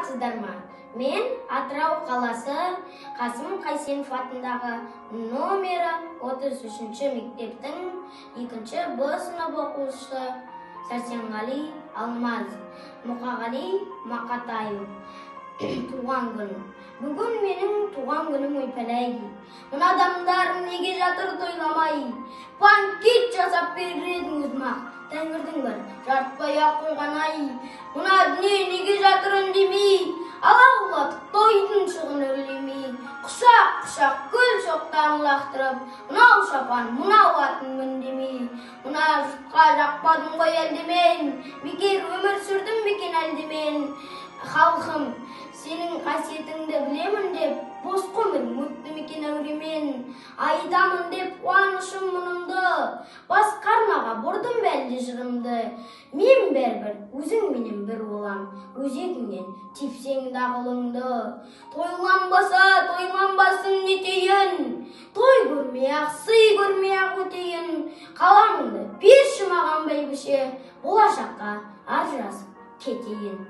Саламатсыздар ма? Мен Атырау қаласы Қасым Қайсенов атындағы номері 33 мектептің 2 Б сынып оқушысы Сәрсенғали Алмаз, Мұқағали Мақатаев. Туған күн. Бүгін менің туған күнім, ойпәләй. Мына адамдар неге жатыр тойламай? Банкет жасап берер едің өзім-ақ. Тәңірдің бір жарытпай-ақ қойған ай. Мына дүние неге жатыр үндемей? Алаулатып тойдың шығын үрлемей. Құшақ құшақ гүл шоқтарын лақтырып, мынау шапан, мынау атын мін. Мына жұртқа жақпадым ғой әлде мен? Бекер өмір сүрдім бе екен әлде мен? Халқым, сенің қасиетіңді білемін деп, босқа өмірім өтті ме екен әуремен? Айтамын деп қуанышым мұңымды, басқа арнаға бұрдым ба әлде жырымды? Мен бәрібір өзіңменен бір болам, өзегіңнен тепсең дағылыңды. Тойланбаса, тойланбасын, нетейін? Той көрмей-ақ, сый көрмей-ақ өтейін. Қаламыңды берші маған, бәйбіше, болашаққа ажырасып кетейін.